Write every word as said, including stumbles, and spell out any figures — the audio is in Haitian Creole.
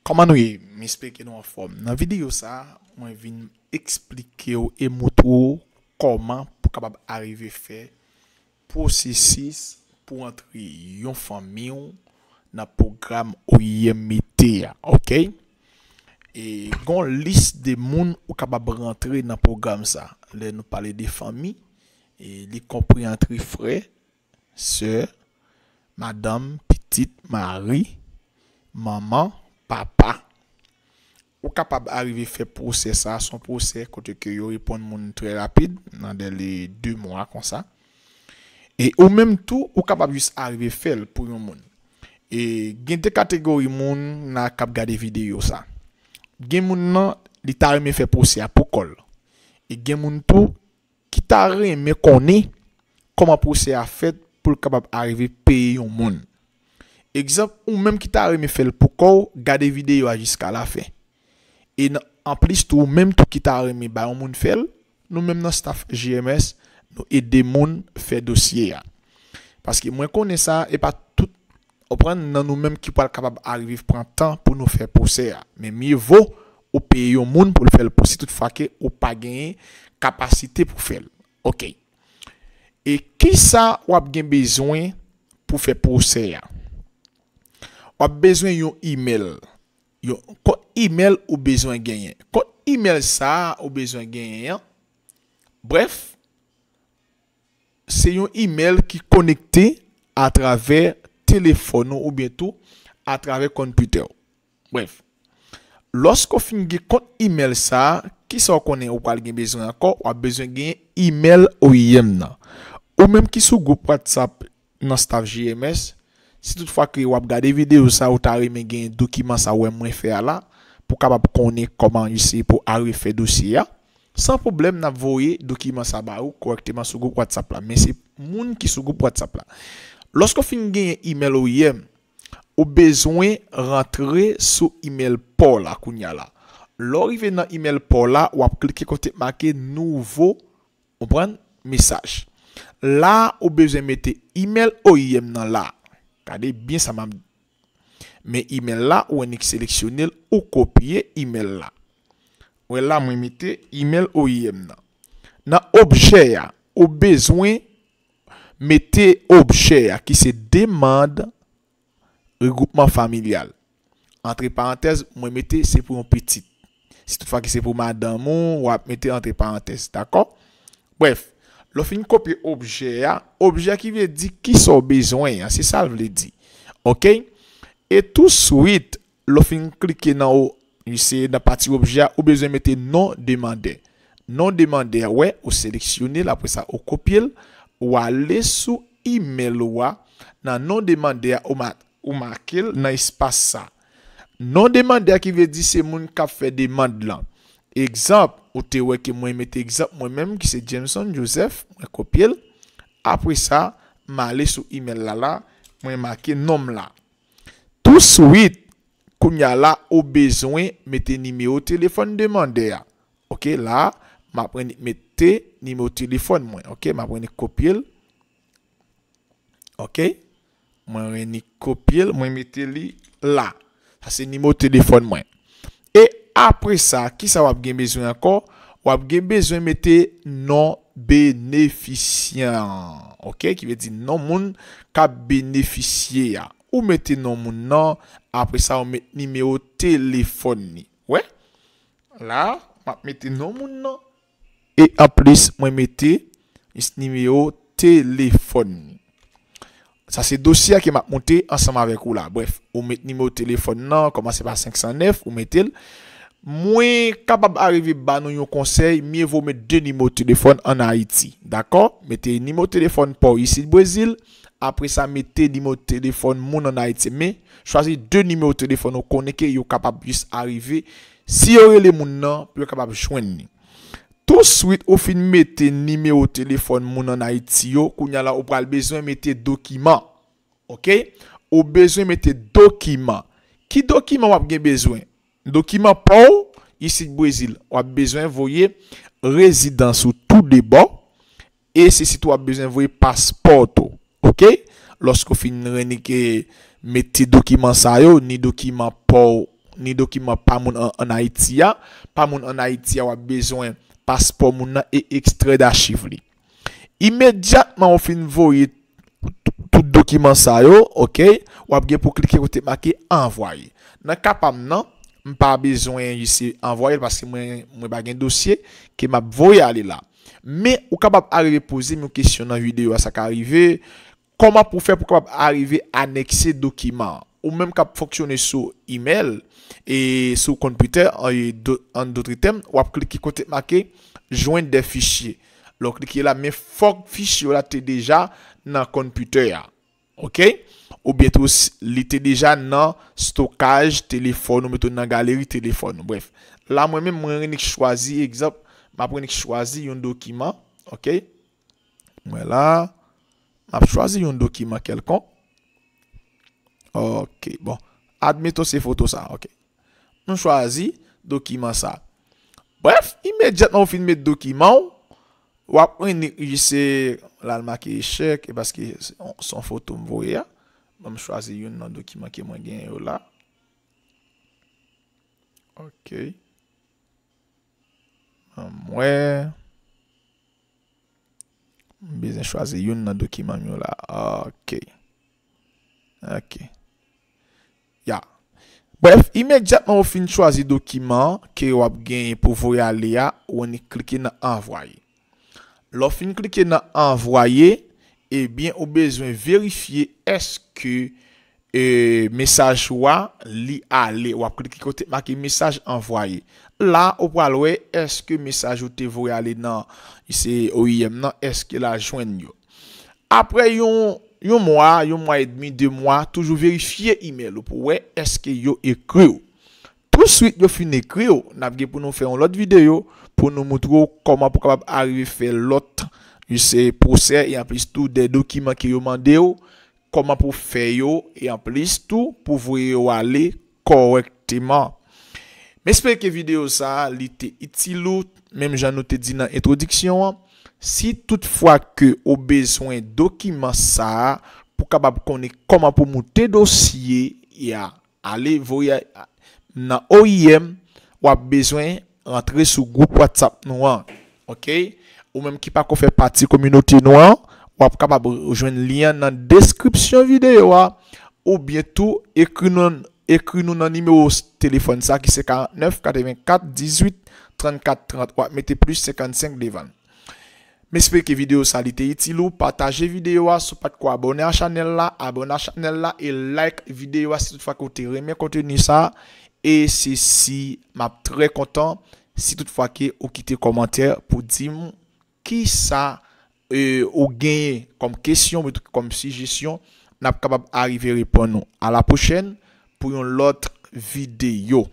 Kòman nou ye? M espere ke nou anfòm. Nan videyo sa a, mwen vin eksplike w e moutre w kòman pou w kapab arive fè pwosesis pou antre yon fanmi w nan pwogram O I M mete a, oke? E gen yon lis de moun ou kapab rantre nan pwogram sa. Lè nou pale de fanmi, e li konpri antre frè, sè, madanm, pitit, mari, manman, papa. Ou kapab arive fè pwosè sa, se yon pwosè kote ke yo reponn moun trè rapid, nan dèle de mwa konsa. E ou menm tou, ou kapab jis arive fè l pou yon moun. E gen de kategori moun nan k ap gade videyo sa. Gen moun nan, li ta renmen fè pwosè a pou kò l. E gen moun tou ki ta renmen konnen kòman pwosè a fèt pou l kapab arive peye yon moun. Egzanp, ou menm ki ta renmen fè l pou kò w, gade videyo a jiska lafen. E nan, anplis tou, ou menm tou ki ta renmen bay yon moun fè l, nou menm nan staff J M S, nou ede moun fè dosye a. Paske mwen konnen sa, e pa tout, ou konprann, nan nou menm ki pral kapab arive pran tan pou nou fè pwosè a. Men mye vo ou peye yon moun pou l fè l pou si toutfwa ke ou pa genyen kapasite pou fè l. Oke. E kisa w ap gen bezwen pou fè pwosè a? W ap bezwen yon imèl. Yon kont imèl ou bezwen genyen. Kont imèl sa a ou bezwen genyen an, brèf, se yon imèl ki konekte atravè telefòn ou oubyen tou atravè konpitè w. Brèf, lòske w fin gen kont imèl sa a, kisa w konnen ou pral gen bezwen ankò? W ap bezwen gen imèl O I M nan. Ou menm ki sou gwoup WhatsApp nan staff J M S, si toutfwa ke w ap gade videyo sa, ou ta renmen gen dokiman sa w wè mwen fè a la, pou w kapab konnen kòman eseye pou w arive fè dosye a, san pwoblèm, n ap voye dokiman sa ba ou kòrèkteman sou gwoup WhatsApp la. Men se moun ki sou gwoup WhatsApp la. Lòske w fin genyen imèl O I M, ou bezwen rantre sou imèl pa w la kounye a la. Lè w rive nan imèl pa w la, w ap klike kote k make nouvo, konprann, mesaj. La, ou bezwen mete imèl O I M nan la. Gade byen sa m ap di. Men imèl la, ou annik seleksyone l, ou kopye imèl la. Ou wè la, mwen mete imèl O I M nan. Nan objè a, ou bezwen mete objè a ki se demann regwoupman familyal. Antre parantèz, mwen mete se pou yon pitit. Si toutfwa ke se pou madanm ou, w ap mete antre parantèz, dakò? Brèf, lè w fin kopye objè a, objè a ki vle di kisa w bezwen an, se sa l vle di. Oke? E touswit, lè w fin klike nan o, se nan pati objè a, ou bezwen mete non demandè. Non demandè a, wè, ou seleksyone l, apre sa, ou kopye l, ou ale sou imèl ou a, nan non demandè a, ou ma-, ou make l nan espas sa. Non demandè a ki vle di se moun k ap fè demann lan. Egzanp, ou te wè ke mwen mete egzanp mwen menm ki se Jameson Joseph, mwen kopye l. Apre sa, m ale sou imèl la la, mwen make non m la. Touswit, kounye a la, ou bezwen mete nimewo telefòn demandè a. Oke, la, m ap annik mete nimewo telefòn mwen. Oke, m ap annik kopye l. Oke, mwen annik kopye l, mwen mete li la. Sa se nimewo telefòn mwen. E apre sa, kisa w ap gen bezwen ankò? W ap gen bezwen mete non benefisyan an. Oke, ki vle di non moun k ap benefisye a. Ou mete non moun nan, apre sa, ou met nimewo telefòn li. Wè? La, m ap mete non moun nan. E anplis, mwen mete nimewo telefòn li. Sa se dosye a ke m ap moute ansanm avèk ou la. Brèf, ou met nimewo telefòn nan, kòmanse pa senk san nèf, ou mete l. Mwen kapab arive ba nou yon konsèy, mye vo met de nimewo telefòn ann Ayiti. Dakò? Mete nimewo telefòn pa w isit Brezil, apre sa mete nimewo telefòn moun ann Ayiti. Men, chwazi de nimewo telefòn ou konnen ke yo kapab jis arive. Si yo rele moun nan, pou yo kapab jwenn li. Touswit ou fin mete nimewo telefòn moun ann Ayiti yo, kounye a la ou pral bezwen mete dokiman. Oke? Ou bezwen mete dokiman. Ki dokiman w ap gen bezwen? Dokiman pa w isit Brezil. W ap bezwen voye rezidans ou toudebò. E se sitou w ap bezwen voye paspò tou. Oke? Lòske w fin rennik mete dokiman sa yo, ni dokiman pa w ni dokiman pa moun an, ann Ayiti a. Pa moun ann Ayiti a, w ap bezwen paspò moun nan e ekstrè dachiv li. Imedyatman ou fin voye tout dokiman sa yo, oke, w ap gen pou klike kote make anvwaye. Nan ka pa m nan, m pa bezwen jis anvwaye l paske mwen, mwen pa gen dosye ke m ap voye ale la. Men ou kapab arive poze m yon kesyon nan videyo a, sa ka rive, kòman pou fè pou kapab arive anekse dokiman an? Ou menm k ap fonksyone sou imèl e sou konpitè, an, e do-, an dòt tèm, w ap klike kote make jwenn de fichye. Lè w klike la, men fòk fichye w la te deja nan konpitè a. Oke? Oubyen tou, s-, li te deja nan stokaj telefòn ou, mete nan galeri telefòn ou. Brèf. La, mwen menm, mwen renmen chwazi, egzanp, m ap renmen chwazi yon dokiman. Oke? Mwen la, m ap chwazi yon dokiman kèlkonk. Oke, bon. Admeton se foto sa, oke. M chwazi dokiman sa. Brèf, imedyatman ou fin met dokiman w, w ap wè ni, se la l make echèk, e paske se yon, se yon foto m voye a. Ban m chwazi youn nan dokiman ke mwen genyen yo la. Oke. Ban m wè. M bezwen chwazi youn nan dokiman m yo la. Oke. Oke. Ya. Brèf, imedyatman ou fin chwazi dokiman ke w ap genyen pou voye ale a, ou annik klike nan anvwaye. Lè w fin klike nan anvwaye, ebyen, ou bezwen verifye èske, e, mesaj ou a, li ale. W ap klike kote make mesaj anvwaye. La, ou pral wè èske mesaj ou te voye ale nan se O I M nan, èske l al jwenn yo. Apre yon, yon mwa, yon mwa edmi, de mwa, toujou verifye imèl ou pou wè èske yo ekri w. Touswit yo fin ekri w, n ap gen pou nou fè yon lòt videyo pou nou moutre w kòman pou kapab arive fè lòt, se pwosè, e anplis tou de dokiman ke yo mande w, kòman pou fè yo, e anplis tou pou voye yo ale kòrèkteman. M espere ke videyo sa a, li te itil ou, menm jan nou te di nan entwodiksyon an. Si toutfwa ke ou bezwen dokiman sa a pou kapab konnen kòman pou moute dosye a, ale voye nan O I M, w ap bezwen rantre sou gwoup WhatsApp nou an. Oke? Ou menm ki pako fè pati kominote nou an, w ap kapab jwenn lyen an nan deskripsyon videyo a, oubyen tou ekri nou, ekri nou nan nimewo s-, telefòn sa ki se karant nèf, katrevenkat, dizuit, trannkat, trant. W ap mete plis senkannsenk devan l. M espere ke videyo sa li te itil ou. Pataje videyo a. Si w pa t ko abòne a chanèl la, abòne a chanèl la e like videyo a si toutfwa ke w te renmen konteni sa. E se si m ap trè kontan si toutfwa ke ou kite kòmantè pou di m kisa, e, ou genyen kòm kesyon, oubyen tou kòm sijesyon, n ap kapab arive reponn ou. A la pwochèn pou yon lòt videyo.